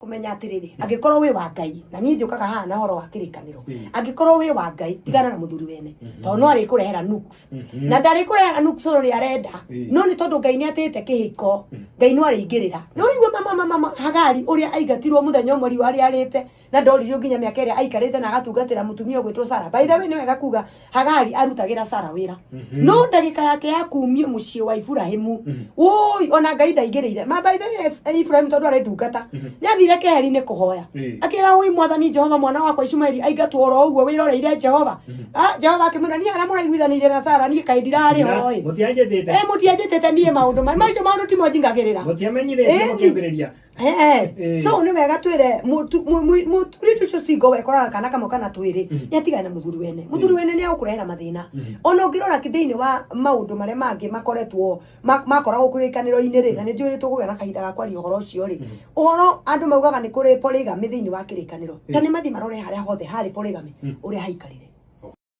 Kũmenya atĩrĩrĩ, angĩkorwo wĩ wa Ngai, na niĩ njũkaga haha na ũhoro wa kĩrĩkanĩro, Mm. angĩkorwo wĩ wa Ngai, tigana na mũthuri wene, tondũ no arĩkũrehera nuks. Na ndarĩkũrehera nuks ũrĩa arenda, no nĩ tondũ Ngai nĩ atĩĩte kĩhiko, Ngai no arĩingĩrĩra. Nĩ ũraigua mama mama mama Hagari ũrĩa aingatirwo mũthenya ũmwe riũa rĩarĩte, na ndoririo nginya mĩaka ĩrĩa aikarĩte na agatungatĩra mũtumia ũgwĩtwo Sara. By the way, nĩ wega kuga Hagari arutagĩra Sara wĩra. No ndagĩka yake ya kumio mũciĩ wa Iburahĩmu, ũi ona Ngai ndaingĩrĩire. Ma by the way, Iburahĩmu tondũ arĩ ndungata, nĩ athire keheri-inĩ kũhoya. Akĩra, ũi Mwathani Jehova, mwana wakwa Ishumaeli aingatwo oro ũguo wĩroreire Jehova. Ah, Jehova akĩmwĩra, niĩ harĩa mũraiguithanĩirie na Sara, niĩ kaĩ ndirarĩ ho ĩ. Mũtianjĩtĩte. Eh, mũtianjĩtĩte niĩ maũndũ macio maũndũ timo njingagĩrĩra. Mũtiamenyithĩtie Ĩni. mũkĩambĩrĩria. Eh, so nĩ wega twĩre mũtumia ũcio single wekoraga kana kamwe kana twĩrĩ, nĩ atigane na mũthuri wene. Mũthuri wene nĩ agũkũrehera mathĩna. Ona ũngĩrora thĩinĩ wa maũndũ marĩa mangĩ makoretwo makoragwo kĩrĩkanĩro-inĩ rĩ, na nĩ njũĩ nĩ tũkũgĩa na kahinda ga kwaria ũhoro ũcio rĩ, ũhoro andũ maugaga nĩ kũrĩ polygamy thĩinĩ wa kĩrĩkanĩro, ta nĩ mathiĩ marore harĩa hothe harĩ polygamy ũrĩa haikarire.